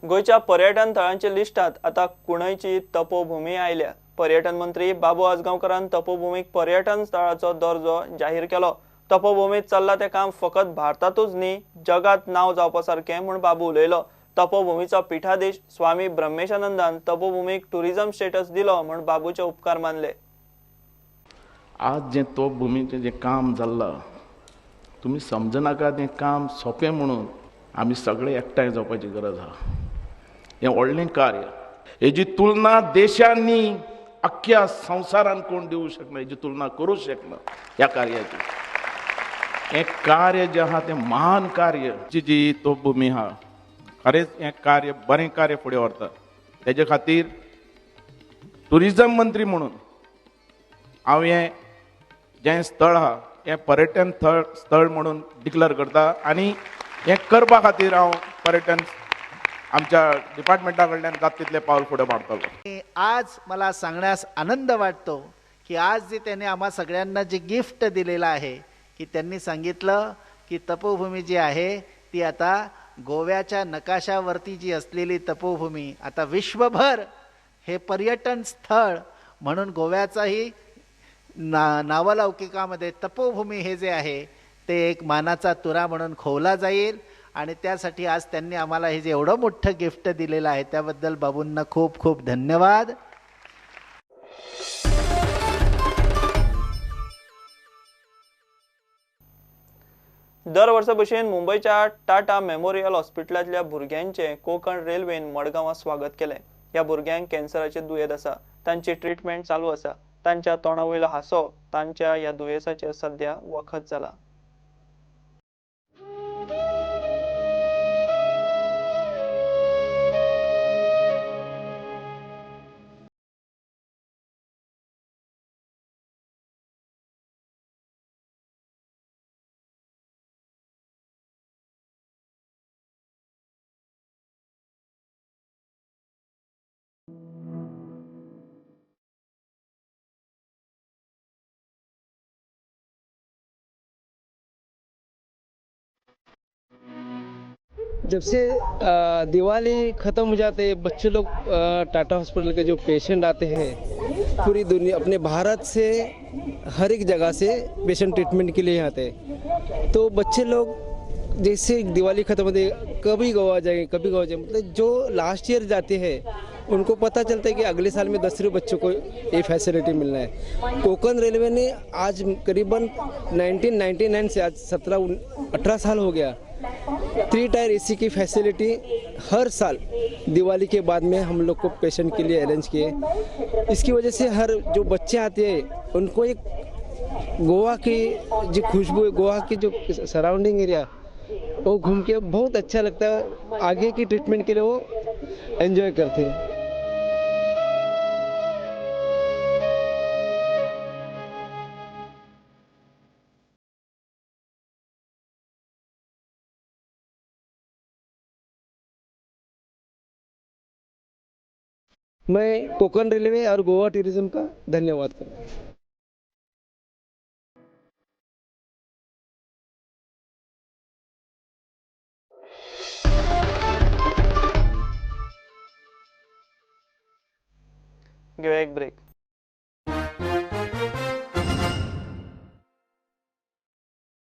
गोंयच्या पर्यटन थळांच्या लिस्टांत आतां कुणयची तपोभूमी आयल्या. पर्यटन मंत्री बाबू आजगांवकरान तपोभूमीक पर्यटन स्थळाचो दर्जो जाहीर केलो. तपोभूमीत चल्ला तें काम फकत भारतांतूच न्ही जगात नांव जावपा सारकें म्हूण बाबू उलयलो. तपोभूमीचो पिठाधीश स्वामी ब्रह्मेशानंदान तपोभूमीक टुरिझम स्टेटस दिलो म्हूण बाबूचे उपकार मानले. आज जें तपोभूमीचें जें काम जाल्लां तुमी समजनाका तें काम सोंपें म्हणून आमी सगळे एकठांय जावपाची गरज आसा. हें व्हडलें कार्य, हेजी तुलना देशांनी अख्ख्या संवसारान कोण दिवं शकना, हेजी तुलना करूं शकना ह्या कार्याची. हें कार्य जें आसा तें महान कार्य. जी जी तपोभूमी आसा खरेंच हें कार्य बरें कार्य फुडें व्हरता. तेजे खातीर टुरिजम मंत्री म्हणून हांव हें जें स्थळ आसा हें पर्यटन स्थळ म्हणून डिक्लेअर करता आनी हें करपा खातीर हांव पर्यटन आमच्या डिपार्टमेंटा कडल्यान जाता तितलें पावल फुडें मारतलो. आज मला सांगण्यास आनंद वाटतो की आज जे त्यांनी आम्हा सगळ्यांना जे गिफ्ट दिलेलं आहे की त्यांनी सांगितलं की तपोभूमी जी आहे ती आता गोव्याच्या नकाशावरती जी असलेली तपोभूमी आता विश्वभर हे पर्यटन स्थळ म्हणून गोव्याचाही नावलौकिकामध्ये तपोभूमी हे जे आहे ते एक मानाचा तुरा म्हणून खोवला जाईल आणि त्यासाठी आज त्यांनी आम्हाला हे जे एवढं मोठं गिफ्ट दिलेलं आहे त्याबद्दल बाबूंना खूप खूप धन्यवाद. दर वर्सा भशेन मुंबयच्या टाटा मेमोरियल हॉस्पिटलांतल्या भुरग्यांचें कोंकण रेल्वेन मडगांवां स्वागत केलें. ह्या भुरग्यांक कॅन्सराचें दुयेंत आसा, तांची ट्रिटमेंट चालू आसा. तांच्या तोंडा वयलो हांसो तांच्या ह्या दुयेंसाचेर सद्या वखद जाला. जब से दिवाली ख़त्म हो जाते हैं बच्चे लोग टाटा हॉस्पिटल के जो पेशेंट आते हैं पूरी दुनिया अपने भारत से हर एक जगह से पेशेंट ट्रीटमेंट के लिए आते हैं। तो बच्चे लोग जैसे दिवाली ख़त्म होती है कभी गोवा जाएंगे कभी गोवा जाएंगे, मतलब जो लास्ट ईयर जाते हैं उनको पता चलता है कि अगले साल में 10 बच्चों को ये फैसिलिटी मिलना है। कोंकण रेलवे ने आज करीबन 1999 से आज 17-18 साल हो गया 3 टायर एसी की फैसिलिटी हर साल दिवाली के बाद में हम लोग को पेशेंट के लिए अरेंज किए। इसकी वजह से हर जो बच्चे आते हैं उनको एक गोवा की जो खुशबू है, गोवा की जो सराउंडिंग एरिया वो घूम के बहुत अच्छा लगता है। आगे की ट्रीटमेंट के लिए वो एंजॉय करते हैं। मैं कोंकण रेलवे और गोवा टूरिज्म का धन्यवाद करता हूँ। घेऊया एक ब्रेक.